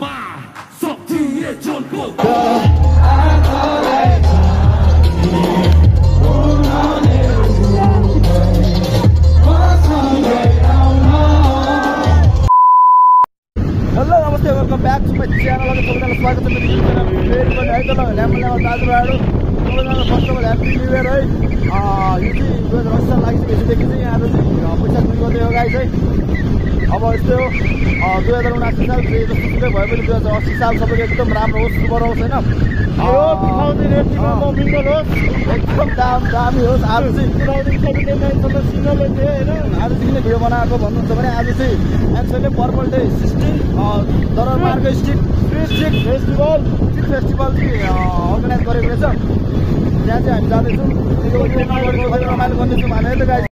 Hello, namaste, welcome back to my channel. Welcome back to my channel. First of all, happy new year, right? You see, 2020 like basically यहाँ तो पैसा चुरी गर्दै हो guys है। अब यस्तो 2079 साल जे जस्तो सुकै भए पनि 2080 साल सबैको एकदम राम्रो होस्, शुभ रहोस् हैन। यो दिखाउँदै रेटिङमा म मिङ्गल होस्, एकदम दामी होस्। आज चाहिँ 2079 सम्म सिंगल थियो हैन। आज चाहिँ किन भिडियो बनाएको भन्नुहुन्छ भने आज चाहिँ एक्चुअली पर्पल डे 16 दरबारको स्ट्रिट फेस्टिभल चाहिँ अर्गनाइज गरेको रहेछ। त्यहाँ चाहिँ हामी जाँदैछौँ, रमाइलो गर्दैछौँ हामी त गाइस।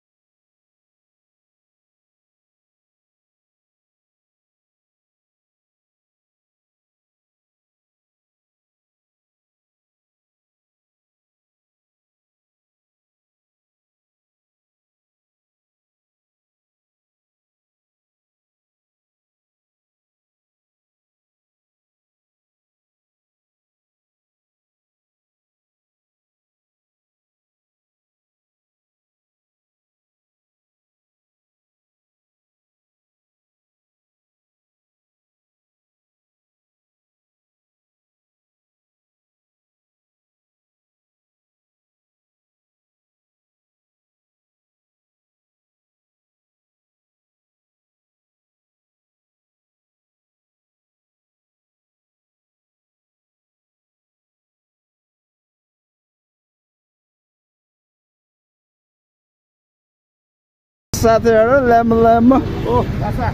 साथीहरु ल्याम ओ आशा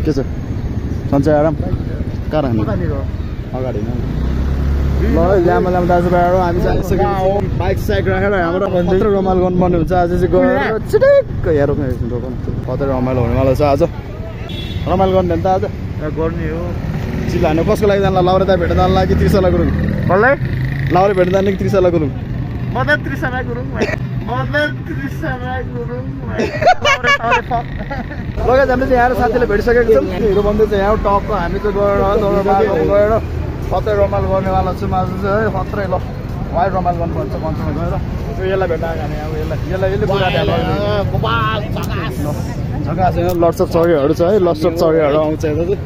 के छ सन्चै आराम कहाँ राख्नु अगाडि न ल ल्याम दाजुभाइहरु हामी जाइसक्यौं बाइक साइक राखेर हाम्रो कत्रो रमाइलो गर्नुपर्ने हुन्छ आज चाहिँ गएर चिटिक्क यहाँ रोक्नु कतै रमाइलो हुनेवाला छ आज रमाइलो गर्ने नि त आज गर्ने हो चिल्ला हान्नु कसको लागि जान्ला लाउरे दाइ भेट्न जान्ला कि त्रिशला गुरुङ कसलाई लाउरे भेट्न जान्ने कि त्रिशला गुरुङ म त त्रिशला गुरुङ लगाइज हामीले चाहिँ यहाँ साथीले भेटिसकेको छौँ हिरो भन्दै चाहिँ यहाँ टपको हामी चाहिँ गएर कतै रमाइलो गर्नेवाला छौँ आज चाहिँ है खत्रै ल वाइड रमाइलो गर्नुपर्छ पञ्चमा गएर यसलाई भेट्न आएको हामी अब यसले झकास लट्सप चौरीहरू छ है लट्सप चौरीहरू आउँछ यता चाहिँ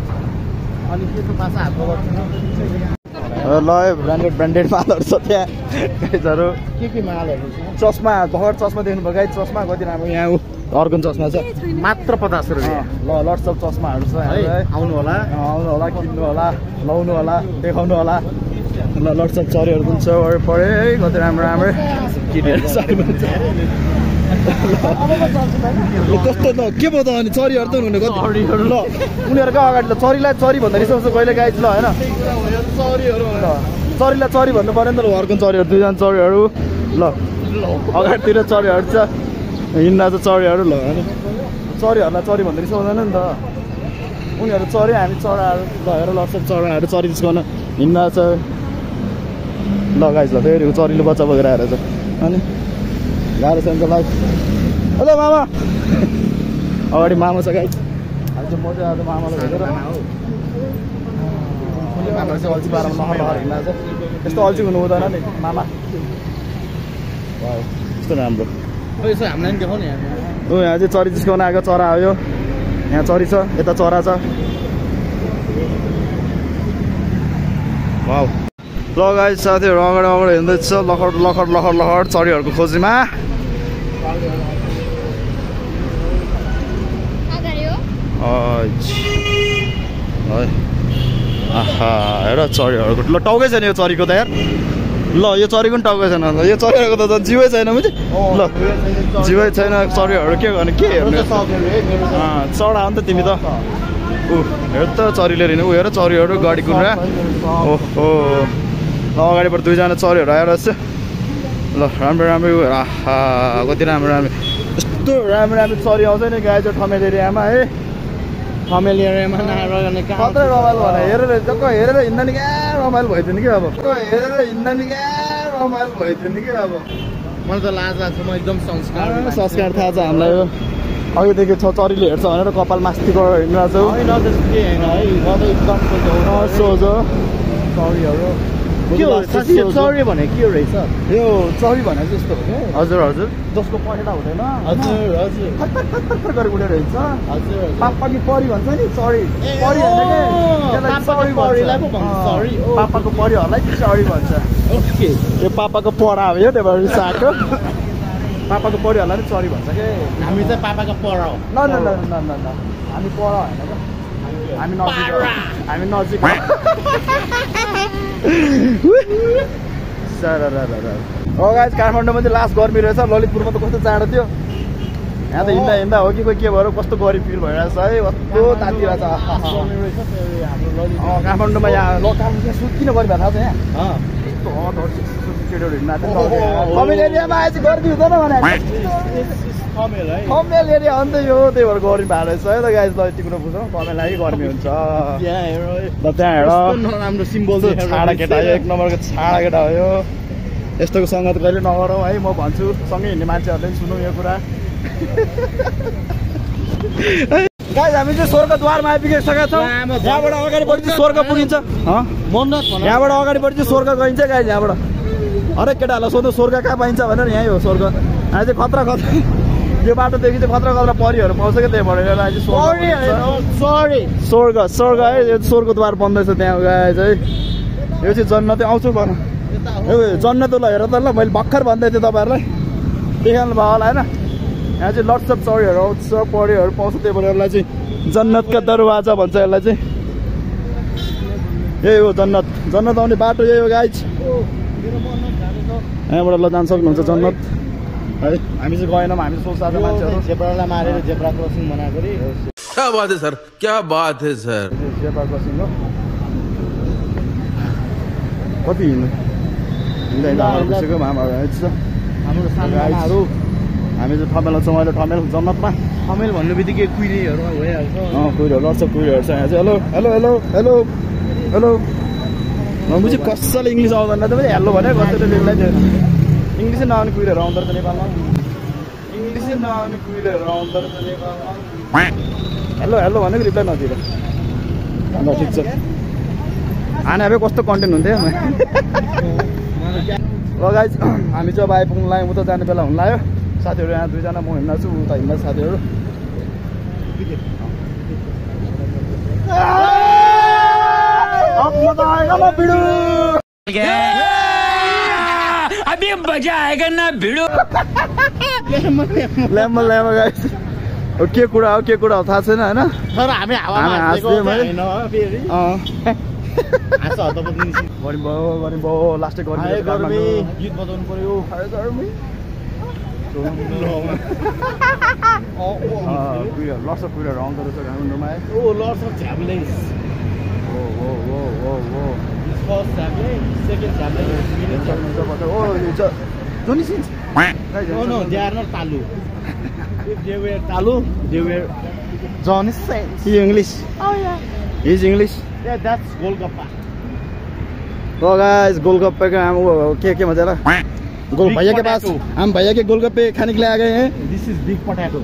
अनि के छ पासा हातको गर्छु ल ब्रान्डेड मालहरू छ त्यहाँ गाइजहरू के मालहरू छ चस्मा भर्खर चस्मा देख्नुभयो गाइज चस्मा कति राम्रो यहाँ अर्गन चस्मा छ मात्र 50 रुपियाँ ल लट्सअप चस्माहरू छ आउनु होला किन्नु होला लाउनु होला देखाउनु होला ल लट्सअप चरीहरू पनि छ वरिपरि है कति राम्रो किनेर कस्तो त के भयो त अनि चरीहरू त हुने कति ल उनीहरूको अगाडि ल चरीलाई चरी भन्दा रिसाउँछ कहिले गाइज ल होइन चरीलाई चरी भन्नु पर्यो नि त घरको चरीहरू दुईजना चरीहरू ल अगाडितिर चरीहरू छ हिँड्दा चाहिँ चरीहरू ल होइन चरीहरूलाई चरी भन्दा रिसाउँदैन नि त उनीहरू चरी हामी चराहरू लगेर लट्सअप चराहरू चरी जिस्काउन हिँड्दा छ ल गाइज ल फेरि चरीले बच्चा बोकेर आएर छ अनि गाह्रो छ नि त लाइफ हेलो मामा अगाडि मामा छ गाइज आज म चाहिँ आज मामालाई भेटेर मामा चाहिँ अल्छी पारेर नहर हिँड्दा छ यस्तो अल्छी हुनु हुँदैन नि मामा यस्तो राम्रो यसो हामीलाई नि देखाउनु यहाँ चाहिँ चरी जिस्काउन आएको चरा हो यो यहाँ चरी छ यता चरा छ वाउ ल गाइज साथीहरू अगाडि हिँड्दैछ लखड चरीहरूको खोजीमा आहा हेर चरीहरूको ल टाउकै छैन यो चरीको त यार ल यो चरीको पनि टाउकै छैन यो चरीहरूको त जिउै छैन बुझ्यो ल जिउै छैन चरीहरू के गर्ने के हेर्ने चढा हो नि त तिमी त हेर त चरीले हेर्ने ऊ हेर चरीहरू गाडी कुरेर ओहो ल अगाडिबाट दुईजना चरीहरू आएर छ ल राम्रो आहा कति राम्रो यस्तो राम्रो चरी आउँछ नि गाई चाहिँ ठमेल एरियामा है ठमेल एरियामा कत्रै रमाइलो भने हेरेर हिँड्दा नि क्या रमाइलो भइदियो नि कि अब हेरेर हिँड्दा नि क्या रमाइलो भइदियो नि कि अब मलाई त लाज लाग्छ म एकदम संस्कार थाहा छ हामीलाई अघिदेखि चरीले हेर्छ भनेर कपाल मास्तीको हिँडिरहेको छौ होइन त्यस्तो के होइन है म त एकदम सोझो सरीहरू के हो सरी भने के रहेछ यो चरी भने चाहिँ यस्तो हो क्या हजुर हजुर जसको पखेटा हुँदैन हजुर हजुर खत्तर गरेर उडेर हिँड्छ हजुर पापा कि परी भन्छ नि चरी परी होइन पापाको परिहरूलाई चरी भन्छ ओके यो पापाको पढा हो यो त्यही भएर रिसाएको पापाको परिहरूलाई नि चरी भन्छ के हामी चाहिँ पापाको पढ हो ल ल ल ल ल ल हामी पढ होइन क्या हामी नजिक हामी नजिक हो गाइस काठमाडौँमा चाहिँ लास्ट गर्मी रहेछ ललितपुरमा त कस्तो जाडो थियो यहाँ त हिँड्दा हिँड्दा हो कि के भएर कस्तो गर्मी फिल भइरहेछ है कस्तो तातिरहेछ काठमाडौँमा यहाँ काठमाडौँ किन गर्मी भएको छ यहाँ कमेल एरियामा आएपछि गर्मी हुँदैन भने कमेल एरिया हो नि त यो त्यही भएर गर्मी भएको रहेछ है त गाइस ल यति कुरो बुझौँ कमेल लागि गर्मी हुन्छ त्यहाँ हेर राम्रो सिम्बल छाडा केटा हो एक नम्बरको छाडा केटा हो यो यस्तोको सङ्गत कहिले नगरौँ है म भन्छु सँगै हिँड्ने मान्छेहरूले पनि सुनौँ यो कुरा गाइस हामी चाहिँ स्वर्गद्वारमा आइपुगिसकेका छौँ यहाँबाट अगाडिपट्टि चाहिँ स्वर्ग पुगिन्छ यहाँबाट अगाडिपट्टि चाहिँ स्वर्ग गइन्छ गाइस यहाँबाट हरेक केटाहरूलाई सोध्नु स्वर्ग कहाँ पाइन्छ भनेर यहीँ हो स्वर्ग हामी चाहिँ खतरा यो बाटोदेखि चाहिँ खतरा खतरा परिहरू पाउँछ क्या त्यही भएर स्वर्ग स्वर्ग है यो स्वर्गद्वार बन्दैछ त्यहाँ गाइस है यो चाहिँ जन्नतै आउँछु भन ए जन्नत ल हेर त ल मैले भर्खर भन्दै थिएँ तपाईँहरूलाई देखाल्नु भयो होला होइन यहाँ चाहिँ लट्स अफ चरीहरू आउँछ परिहरू पाउँछ त्यही भएर यसलाई चाहिँ जन्नतका दरवाजा भन्छ यसलाई चाहिँ यही हो जन्नत जन्नत आउने बाटो यही हो गाइस यहाँबाट ल जान सक्नुहुन्छ जन्नत है हामी चाहिँ गएनौँ हामी सोच्दा मान्छेहरू जेब्रालाई मारेर जेब्रा क्रसिङ बनाएको रे क्या बात है सर क्या बात है सर जेब्रा क्रसिङ हो कति हिँड्नु हिँड्दा बसेको हाम्रो सानो हामी चाहिँ ठमेल छौँ अहिले ठमेल जन्नतमा ठमेल भन्ने बित्तिकै कुहिरीहरूमा भइहाल्छ कुहिरोहरू लड्छ कुहिरोहरू छ यहाँ चाहिँ hello hello hello hello hello बुझी कसैले इङ्ग्लिस आउँदैन त पनि हेलो भने कसैले लेख्दै थिएन इङ्ग्लिसै नआउने कुहिरोहरू आउँदो रहेछ नेपालमा इङ्ग्लिसै नआउने कुहिरोहरू आउँदो रहेछ नेपालमा हेलो हेलो भनेको रिप्लाई नदिएर ल ठिक छ आने अब कस्तो कन्टेन्ट हुन्थ्यो ल गाइस हामी चाहिँ अब आइपुग्नु लाग्यो उता जाने बेला हुन लाग्यो साथीहरू यहाँ दुईजना म हिँड्दा छु उता हिँड्दा साथीहरू अभी मजा आएगा ना भिडो ल्याम्बो ल्याम्बो गाइस के कुरा हो थाहा छैन होइन तर हामी भयो लास्टै गर्मी गीत बजाउनु पर्यो लट्स अफ कुराहरू आउँदो रहेछ काठमाडौँमा लट्स अफ झ्याब्लेस Johnny Sins? No, they are not Talu. If they were Talu, they were Johnny Sins. He English? Oh yeah. He's English? Yeah, that's Golgappa. So guys, गोलगप्पे का हम वो क्या मजा रहा? भैया के पास हम भैया के गोलगप्पे खाने के लिए आ गए हैं. This is big potato.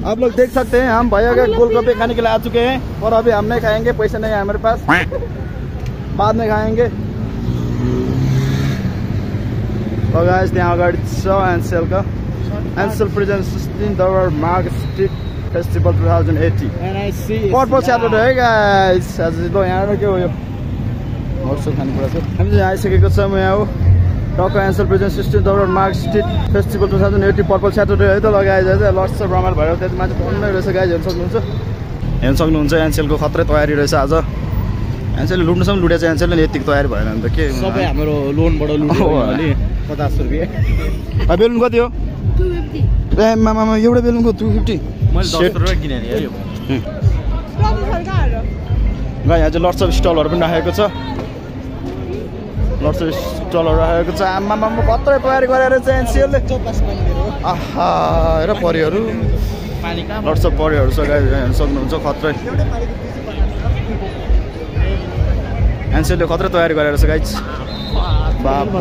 आप लोग देख सकते हैं हम भैया के गोलगप्पे खाने के लिए आ चुके हैं और अभी हम नहीं खाएंगे, पैसे नहीं है हमारे पास, बाद में खाएंगे. So guys, त्यहाँ अगाडि छ एनसेल का एनसेल प्रेजेन्स 16 दरबार मार्ग स्ट्रिट फेस्टिभल 2080 पर्पल स्याटरडे है गाइस. आज ल यहाँ के हो यो मर्सो खाने कुरा छ. हामी चाहिँ आइसकेको छौँ यहाँ हो टक्क एनसेल प्रेजेन्स 16 दरबार मार्ग स्ट्रिट फेस्टिभल 2080 पर्पल स्याटरडे है त. ल गाइस चाहिँ लट्स अफ रमाइलो भएर त्यति मान्छे बन्दै रहेछ गाइस. हेर्न सक्नुहुन्छ एनसेलको खत्रै तयारी रहेछ आज. एनसेलले लुट्नुसम्म लुटेछ, एनसेलले यतिको तयारी भएन भने त के सबै हाम्रो लोनबाट लुट्यो भने 50 रुपैयाँ. बेलुन कति हो? 250. ए मामा एउटा बेलुनको 250. मैले 10 रुपैयाँ किने नि यो. गाई यहाँ चाहिँ लट्स अफ स्टलहरू पनि राखेको छ. लट्स अफ स्टलहरू राखेको छ. आमामा कत्रै तयारी गरेर चाहिँ एनसेलले. आहा हेर परिहरू लट्स अफ परिहरू छ गाई. हेर्न सक्नुहुन्छ खत्रै एनसेलले खत्रै तयारी गरेर छ गाइज. बाबा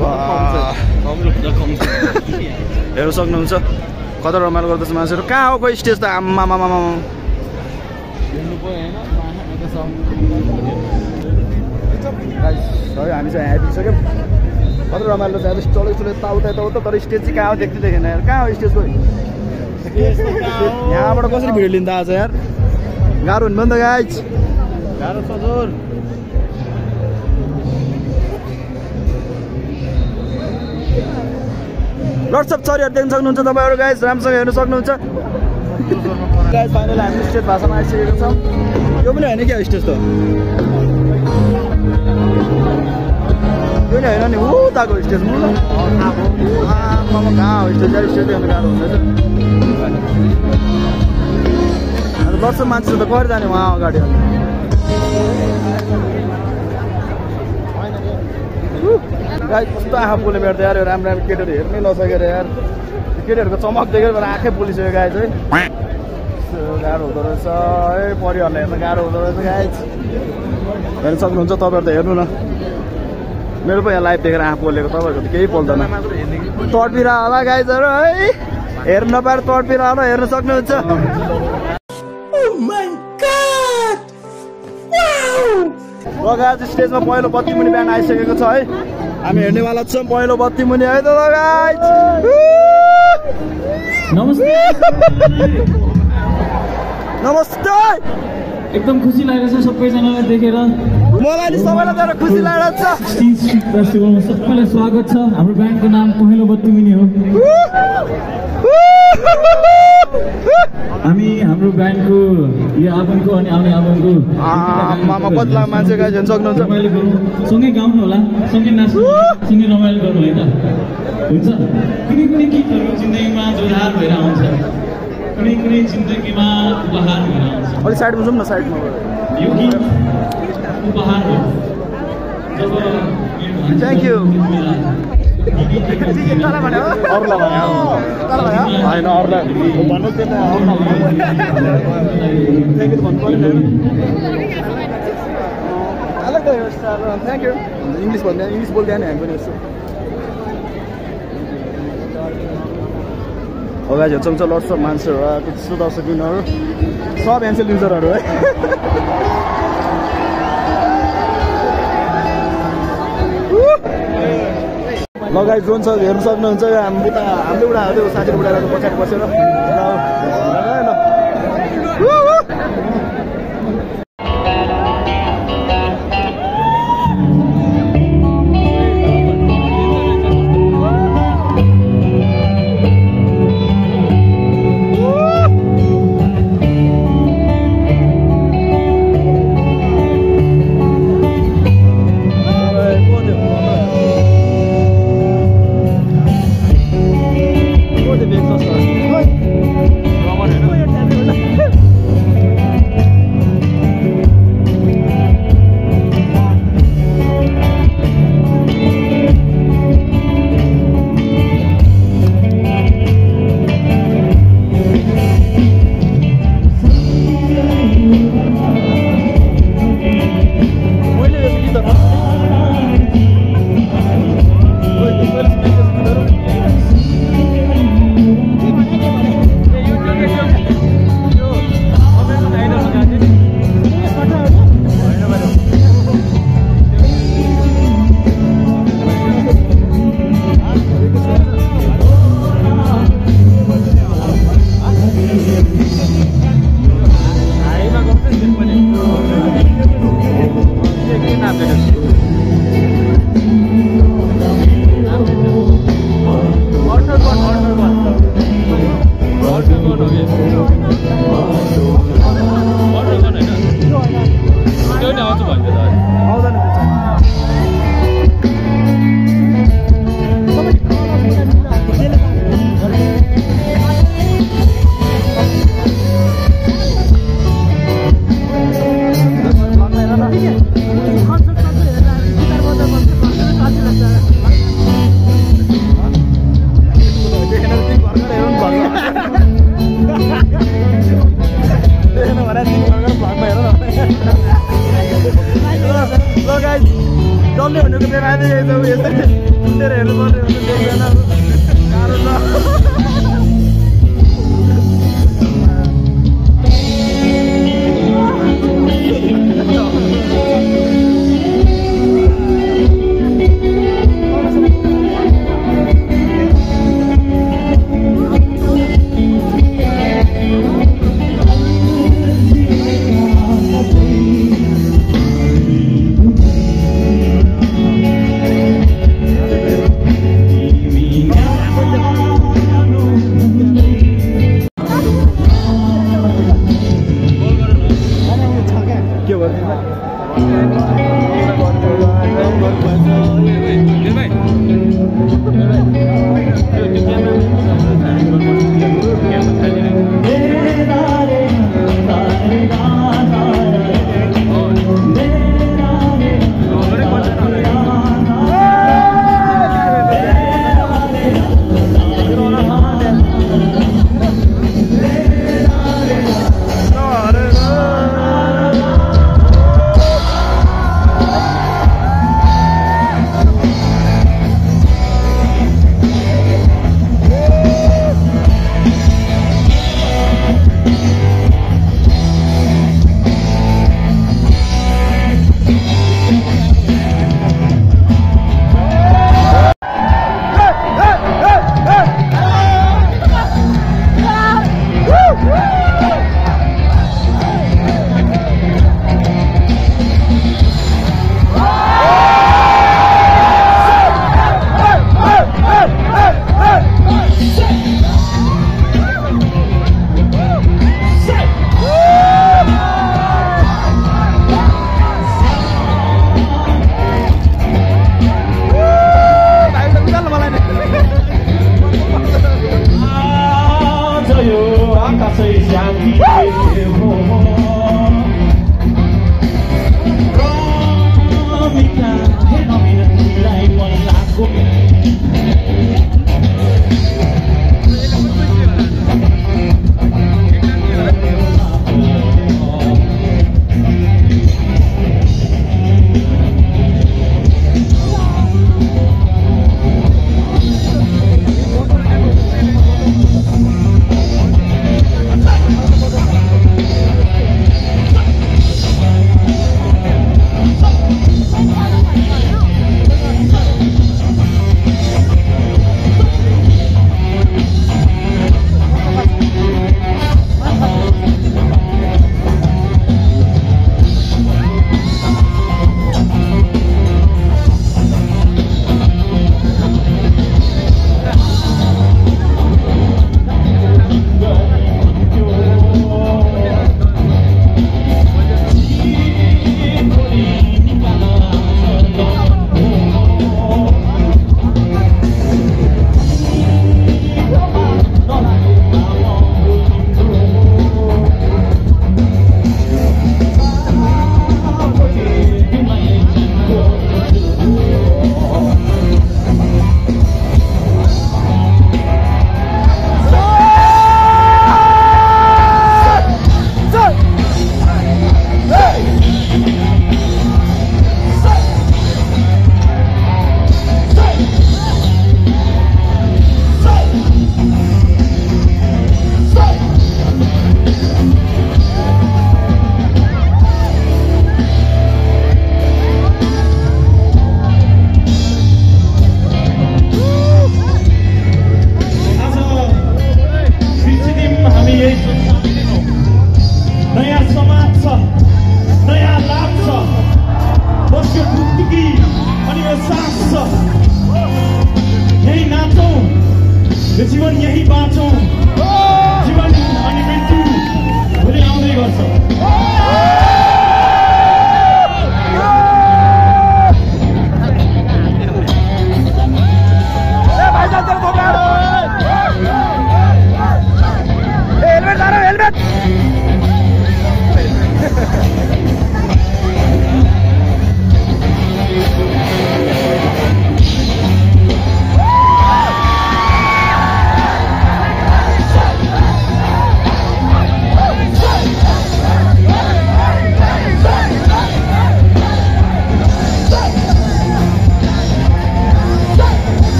हेर्न सक्नुहुन्छ कता रमाइलो गर्दैछ मान्छेहरू। कहाँ हो कोही स्टेज त आम्मा है हामी चाहिँ यहाँ आइपुगिसक्यौँ। कति रमाइलो छ चलो यताउता तर स्टेज चाहिँ कहाँ हो देख्दैन यार। कहाँ हो स्टेज कोही यहाँबाट कसरी भिडियो लिँदा आज यार गाह्रो हुनु नि त गाइज गाह्रो छ जोर लट्सअप चरीहरू देख्न सक्नुहुन्छ तपाईँहरू गाइज राम्रोसँग हेर्न सक्नुहुन्छ। गाइज फाइनल हामी स्टेज भाषामा आइसकेको छौँ। यो पनि होइन क्या स्टेज त यो नि होइन नि उताको स्टेज कहाँ हो स्टेज यार स्टेज हेर्नु गाह्रो हुँदैछ। लट्सअप मान्छे त गएर जाने उहाँ अगाडि गाई कस्तो आँखा पोले भेट्दा यार राम्रो राम्रो केटीहरू हेर्नै नसकेर यार केटीहरूको चमक देखेर मेरो आँखै पोलिसक्यो गाई चाहिँ गाह्रो हुँदो रहेछ है परिवारलाई हेर्न गाह्रो हुँदो रहेछ गाई हेर्न सक्नुहुन्छ तपाईँहरू त हेर्नु न मेरो पनि यहाँ लाइभ देखेर आँखा पोलेको तपाईँहरूको त केही पोल्दैन तडपिरा होला गाइजहरू है हेर्न नपाएर तडपिरा होला हेर्न सक्नुहुन्छ। गाइज स्टेजमा पहिलो बत्ती मुनि बिहान आइसकेको छ है हामी हेर्नेवाला छौँ पहिलो बत्ती मुनि है त गाइज नमस्ते नमस्ते एकदम खुसी लागेको छ सबैजनालाई देखेर मलाई नि सबैलाई देखेर खुसी लागेको छ। फेस्टिभलमा सबैलाई स्वागत छ। हाम्रो ब्यान्डको नाम पहिलो बत्ती मुनि हो। हामी हाम्रो ब्यान्डको यो आल्बमको अनि आउने आल्बमको बदला मान्छे गाइज हेर्न सक्नुहुन्छ। रमाइलो गरौँ सँगै गाउनु होला सँगै नाच्नु सँगै रमाइलो गर्नु है त हुन्छ। कुनै कुनै गीतहरू जिन्दगीमा जोहार भएर आउँछ कुनै कुनै जिन्दगीमा उपहार भएर आउँछ। अलिक साइडमा जाउँ न साइडमा यो गीत उपहार हो जब thank you thank you English भन्दा इङ्ग्लिस बोल्दैन हामी पनि यस्तो हो गाइज हेर्छौँ लट्सअप मान्छेहरू त्यस्तो दर्शकबिनहरू सब एन्सेल युजरहरू है लगाइ जोन छ हेर्नु सक्नुहुन्छ हाम्रो बुढाहरू साथी बुढाहरू पछाडि बसेर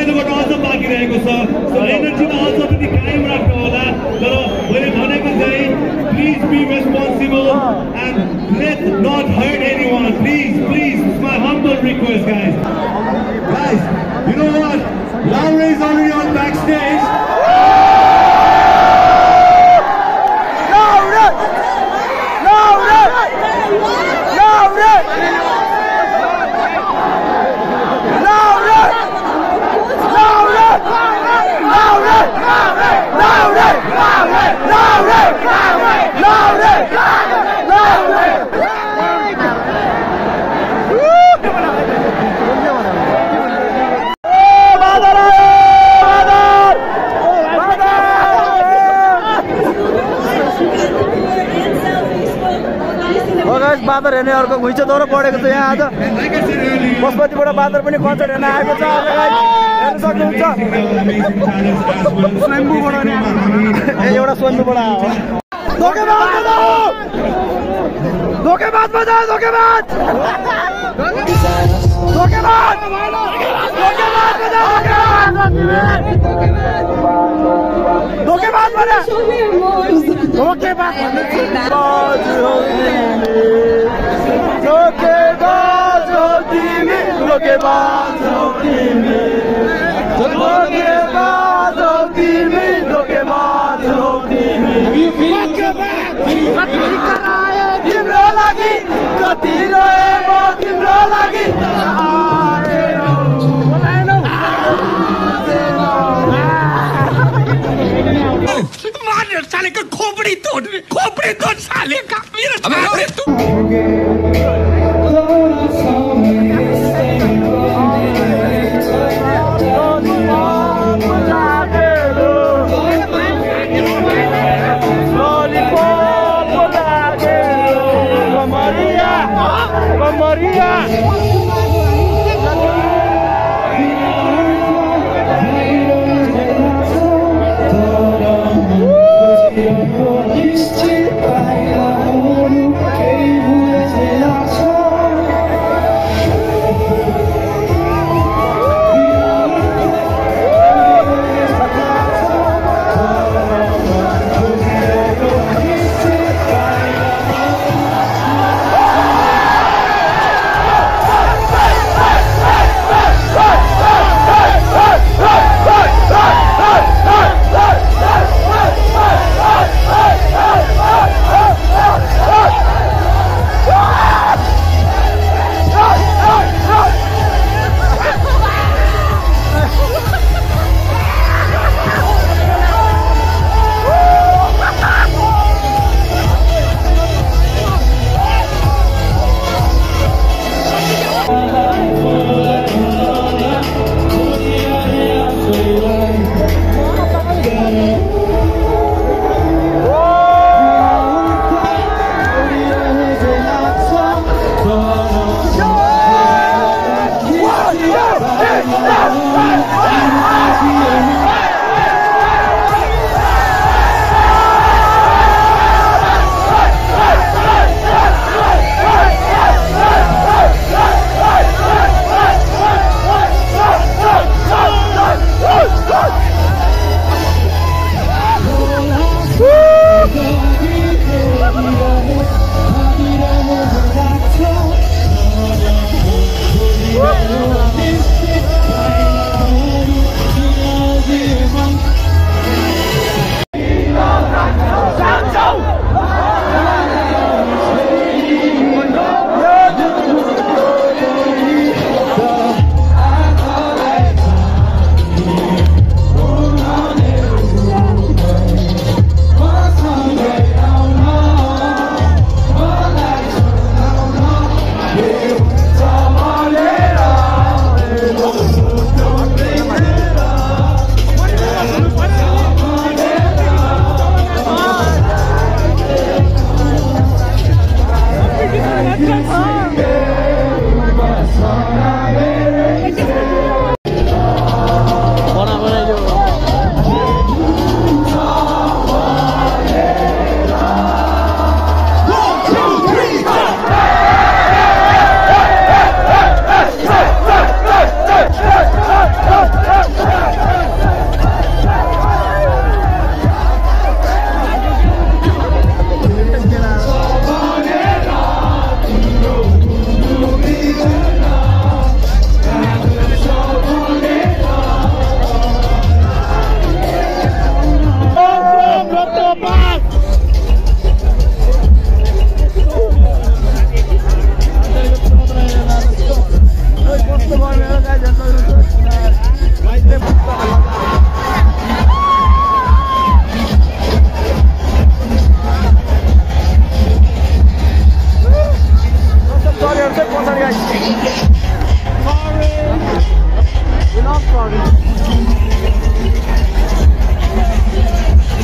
साइडबाट अझ बाँकी रहेको छ एनर्जीमा अझ पनि कायम राख्नु होला तर मैले भनेको चाहिँ please be responsible and let not hurt anyone please it's my humble request guys you know what Laura is already on backstage बादर हेर्ने अर्को घुइँचो दौरो पढेको छ यहाँ आज पशुपतिबाट बादर पनि कन्सर्ट हेर्न आएको छ हेर्न सक्नुहुन्छ स्वयम्भूबाट एउटा स्वयम्भूबाट आयो धोकेबाज बजाओ धोकेबाज तिम्रो लागि कति रोए म तिम्रो लागि साले का खोपड़ी तोड़ साले का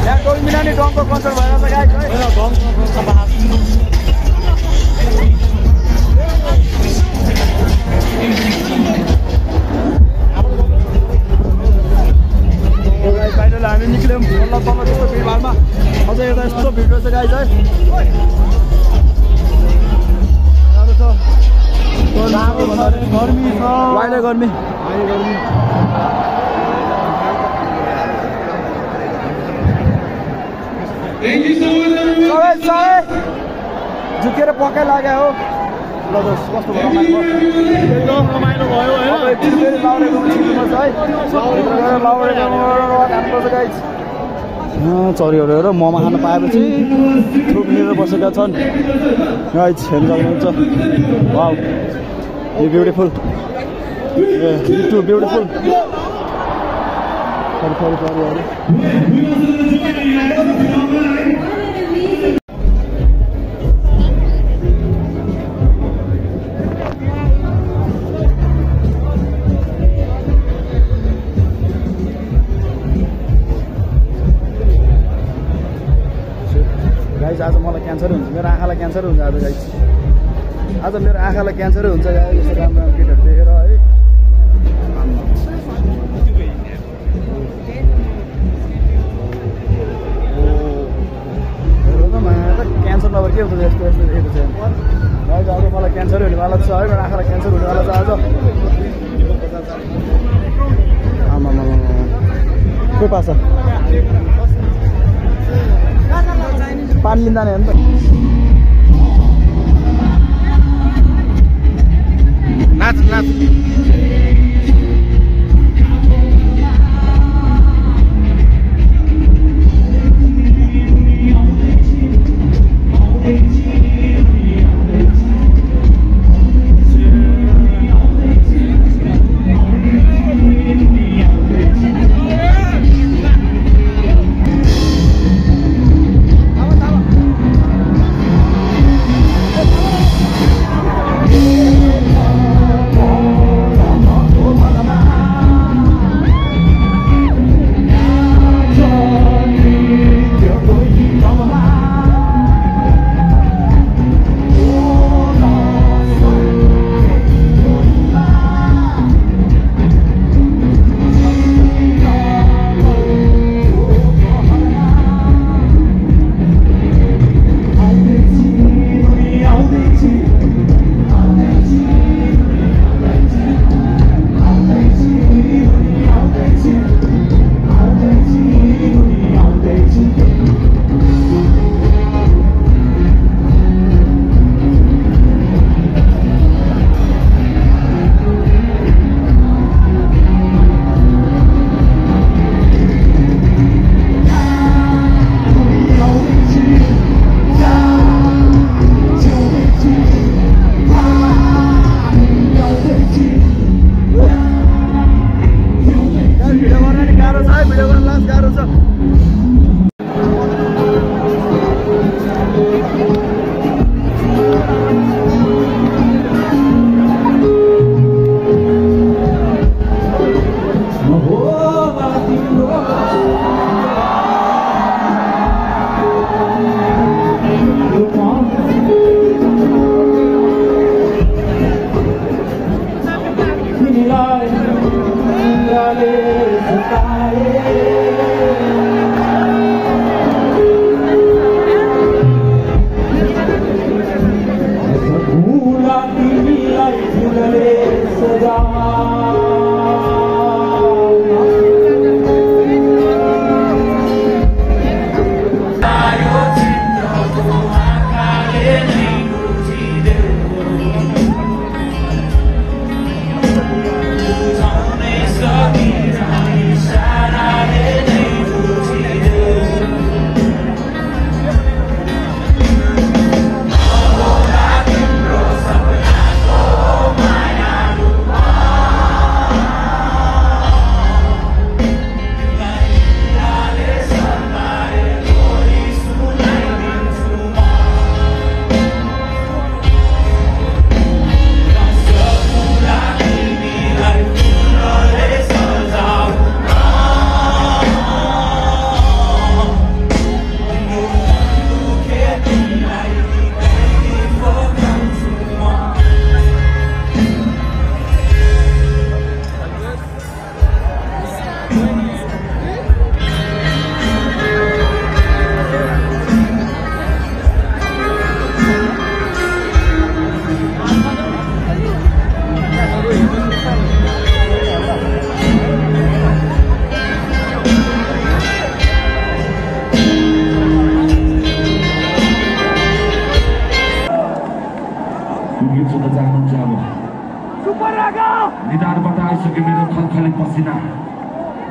यहाँ टोलमिना नि डमको कन्सर्ट भएर छ गाइस है बाहिर हामी निक्ल्यौँ तल्ल तल्ल त्यस्तो भिडभाडमा अझ एउटा यस्तो भिड रहेछ गाइस है गर्मी छ बाहिर गर्मी झुकेर पक्कै लाग्यो हो ल दोस्त कस्तो भयो रमाइलो भयो चरीहरू हेर मोमो खान पाएपछि थुप लिएर बसेका छन् गाइस हेर्न सक्नुहुन्छ वाउ यो ब्युटिफुल टु ब्युटिफुल गाइस आज मलाई क्यान्सर हुन्छ मेरो आँखालाई क्यान्सर हुन्छ आज गाइस आज मेरो आँखालाई क्यान्सरै हुन्छ यस्तो राम्रो राम्रो केटहरू देखेर है क्यान्सर नभए के हुन्छ यस्तो यस्तो देखेको छ गाइस आज मलाई क्यान्सरै हुनेवाला छ है मेरो आँखालाई क्यान्सर हुनेवाला छ आज आमा के पाछ पानी लिँदा नि अन्त नाच नाच Side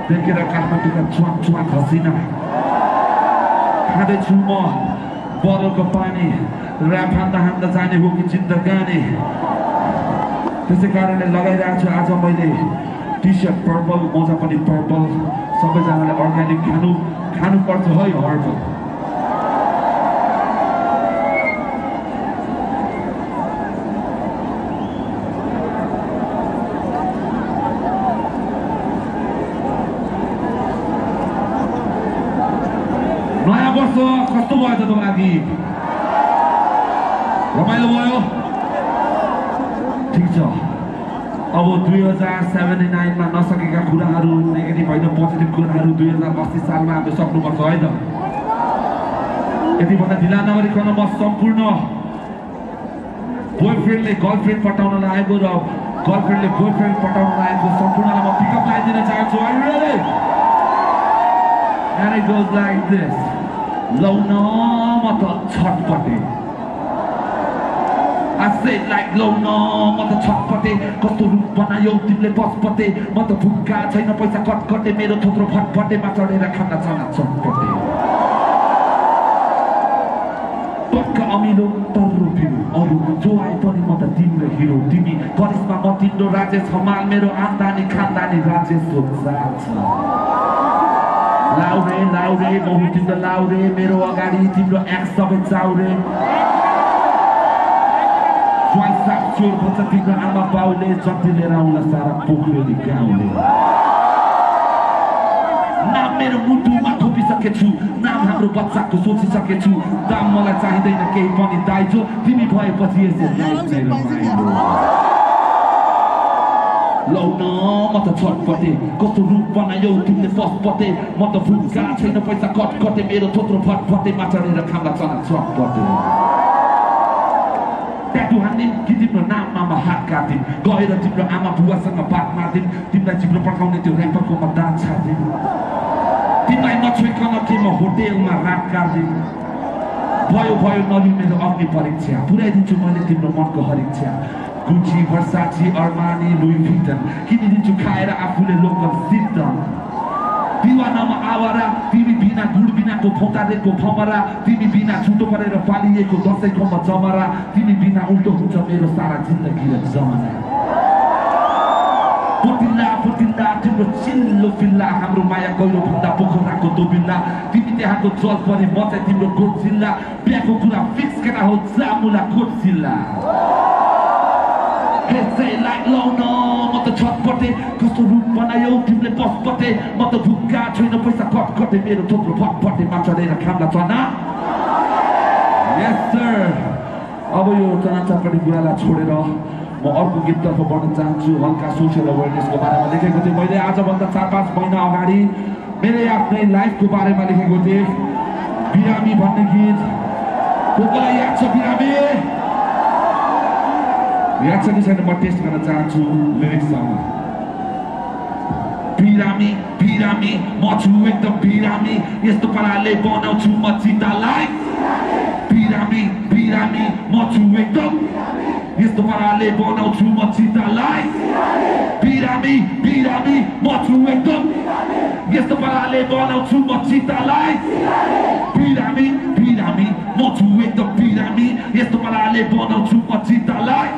देखेर काठमाडौँका चुवाक चुवाक हसिना खाँदैछु म बरलको पानी ऱ्याप हान्दा जाने हो कि जिन्दगानी त्यसै कारणले लगाइरहेको छु आज मैले टी सर्ट पर्पल मोजा पनि पर्पल सबैजनाले अर्ग्यानिक खानुपर्छ है हर्बल नयाँ वर्ष कस्तो भयो त लागि रमाइलो भयो ठिक छ अब 2079 मा नसकेका कुराहरू नेगेटिभ होइन पोजिटिभ कुराहरू 2080 सालमा हामीले सक्नुपर्छ है त यतिभन्दा ढिला नगरिकन म सम्पूर्ण बोयफ्रेन्डले गर्लफ्रेन्ड पटाउन लागेको र गर्लफ्रेन्डले बोयफ्रेन्ड पटाउन लागेको सम्पूर्णलाई म पिकअप लाइन दिन चाहन्छु And it goes like this. Low no mata chhatpate. I say like low no mata chhatpate. Kasto roop banayo timle baspate. Mata bhukka chaina paisa katkate. Mero thotro phatpate ma chadera khana chana chhatpate. Pakka amilo tarro phiro. Aru jo ae pani mata timle hero. Timi karisma ma timro rajesh hamal mero amdani khandani rajesh ho jacha. Laure, laure, बहु तिम्रो लाउरे मेरो अगाडि तिम्रो x सबै चाउरे स्वास साफ चोर भन्छ तिम्रो आमा बाउले जति लिएर आउला सारा पोखरेली गाउँले नाम मेरो मुटुमा थोपिसकेछु नाम हाम्रो बच्चाको सोचिसकेछु दाम मलाई चाहिँदैन केही पनि दाइजो तिमी भएपछि यसै रमाइलो लौना म त छटपटे कस्तो रूप बनायो तिमीले फसपटे म त भुक्का छैन पैसा कटकटे मेरो थोत्रो फटफटे माचरेर खाँदा चना चटपटे ट्याटु हान्दिन कि तिम्रो नाममा हात काटिन् गएर तिम्रो आमा बुवासँग बात मार्दिन् तिमीलाई जिब्रो पकाउने त्यो ऱ्यापरको म दाँत छाड्दिन तिमीलाई नछोइकन के म होटेलमा रात काट्दिन भयो नलिउ मेरो अग्नि परीक्षा पुर्याइदिन्छु मैले तिम्रो मनको हरिक्षा Gucci, Versace, Armani, Louis Vuitton किनिदिन्छु खाएर आफूले लोकल सिद्ध दिवानामा आवारा तिमी बिना गुड बिनाको फौतादेको फमरा तिमी बिना छुटो परेर पालिएको दसैँको म जमरा तिमी बिना उल्टो हुन्छ मेरो सारा जिन्दगी र जमाना पोतिल्ला तिम्रो चिल्लो फिल्ला हाम्रो माया गहिरो भन्दा पोखराको दोबिल्ला तिमी त्यहाँको जल परे म चाहिँ तिम्रो गोठ जिल्ला बिहाको कुरा फिक्स केटा हो जामुला कोट जिल्ला Say like low no म त छटपटे कस्तो रूप बनायो तिमीले बसपटे म त भुक्का छैन पैसा कटकटे मेरो थोत्रो फटफटे माचरेर खाम्ला चना Yes sir अब यो चना चटपटी कुरालाई छोडेर म अर्को गीततर्फ बढ्न चाहन्छु हल्का सोसियल अवेरनेसको बारेमा लेखेको थिएँ मैले आजभन्दा 4-5 महिना अगाडि मेरै आफ्नै लाइफको बारेमा लेखेको थिएँ बिरामी भन्ने गीत कसलाई याद छ बिरामी याद छ कि छैन म टेस्ट गर्न चाहन्छु लिरिक्ससँग बिरामी म छु एकदम बिरामी यस्तो पाराले बनाउँछु म चितालाई बिरामी म छु एकदम यस्तो पाराले बनाउँछु म चितालाई बिरामी म छु एकदम यस्तो पाराले बनाउँछु म चितालाई बिरामी म छु एकदम बिरामी यस्तो पाराले बनाउँछु म चितालाई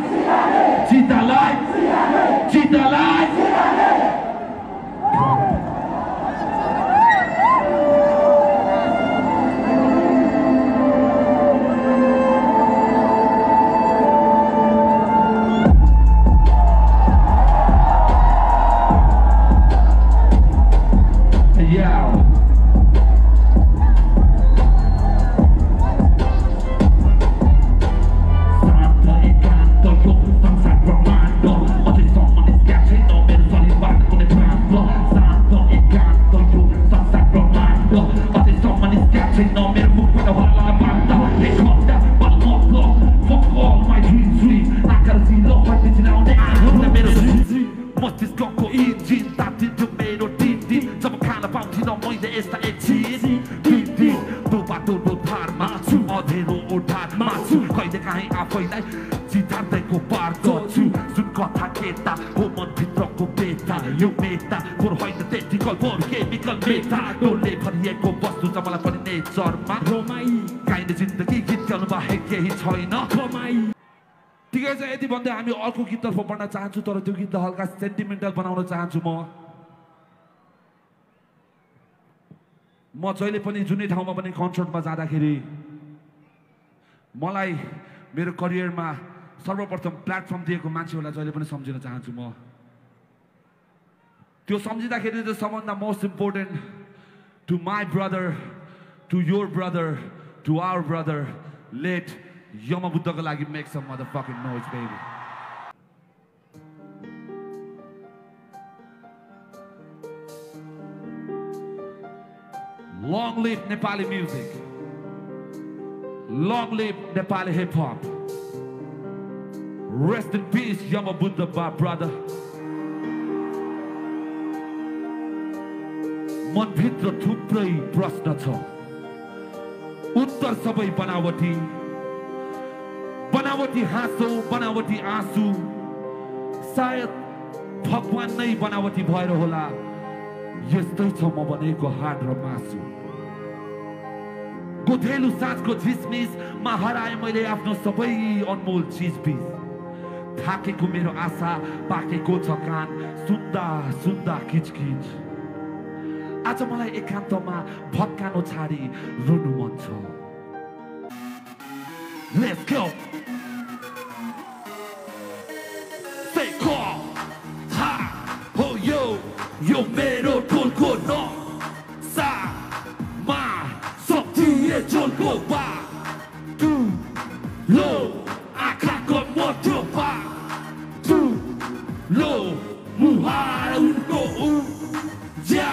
Yo meta, por hoy de chemical bomb chemical मेथाडोलले भरिएको वस्तु छ मलाई पनि नेचरमा रोमाई गाइने जिन्दगी गीत गाउनु बाहेक केही छैन कमाई ठिकै छ यति भन्दै हामी अर्को गीततर्फ बढ्न चाहन्छु तर त्यो गीतलाई हल्का सेन्टिमेन्टल बनाउन चाहन्छु म जहिले पनि जुनै ठाउँमा पनि कन्सर्टमा जाँदाखेरि मलाई मेरो करियरमा सर्वप्रथम प्लेटफर्म दिएको मान्छेहरूलाई जहिले पनि सम्झिन चाहन्छु म त्यो सम्झिँदाखेरि चाहिँ सबभन्दा most important to my brother to your brother to our brother let यमबुद्धको लागि make some motherfucking noise baby Long live Nepali music. Long live Nepali hip hop. Rest in peace, Yamabuddha, my brother. मनभित्र थुप्रै प्रश्न छ उत्तर सबै बनावटी बनावटी हाँसो बनावटी आँसु सायद भगवान नै बनावटी भएर होला यस्तै छ म बनेको हाड र मासु गोथेलु साँझको झिसमिसमा हराए मैले आफ्नो सबै अनमोल चिजबिज थाकेको मेरो आशा पाकेको छ कान सुन्दा सुन्दा किचकिच आज मलाई एकान्तमा भत्कानो छाडी रुनु मन छ Let's go Say call Ha Ho yo Yo मेरो टोलको न सा मा सक्तिए चोलको बा तु लो आँखाको मोटो बा तु लो मुहार उनको उ ज्या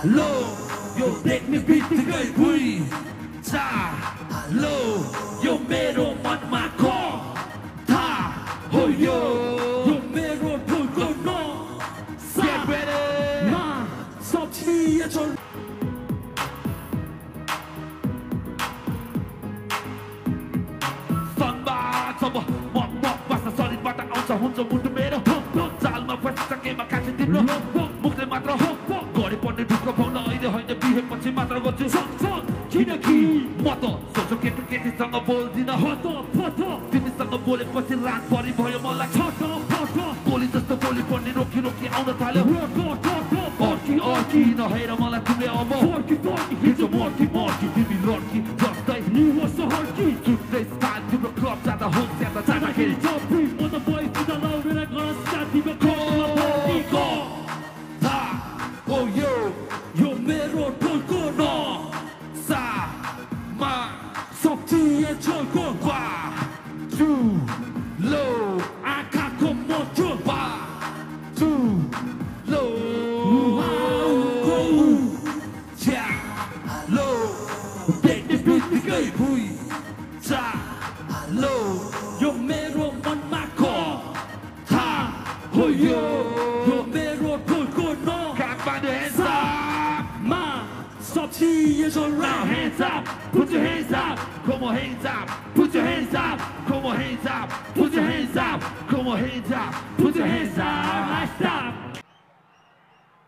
लो यो देख्ने बित्तिकै भुइँ चा लो यो मेरो मनमा ख था हो यो मेरो टोलको न Get ready! Ma, सक्तिए चोल सनबाट अब म बासा शरीरबाट आउँछ हुन्छ मुटु मेरो चालमा फसिसकेमा काट्छ तिम्रो मुखले मात्र गरे पर्ने ढुक्क पाउन अहिले होइन बिहेपछि मात्र गर्छु किनकि म त सोचो केटो केटीसँग बोल्दिन तिमीसँग बोलेपछि रातभरि भयो मलाई गोली जस्तो बोली पर्ने रोकी रोकी आउन थाल्यो अर्की नहेर मलाई तिमीले अब हिजो मर्की तिमी लड्की जस्तै छुट्टै स्टाइल तिम्रो क्लब जाँदा होम जाँदा जाँदाखेरि यो मेरो टोलको न सा मा सक्तिए चोलको बा टु लो आँखाको मोटो बा टु लो च्या लो देख्ने बित्तिकै भुइँ चा लो यो मेरो मनमा ख था हो यो मेरो टोलको न Kathmandu hands up ma सक्तिए Chola now hands up put your hands up come on hands up put your hands up come on hands up put your hands up come on hands up put your hands up stop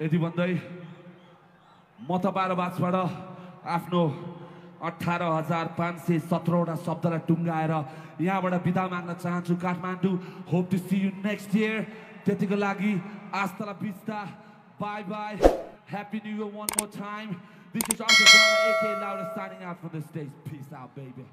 यति भन्दै म तपाईहरु बाछबाट आफ्नो 18,517 शब्दलाई टुङ्गाएर यहाँबाट बिदा माग्न चाहन्छु Kathmandu hope to see you next year त्यतिको लागि hasta la vista bye bye happy new year one more time this is Arthur Garner aka Louder signing out from the stage peace out baby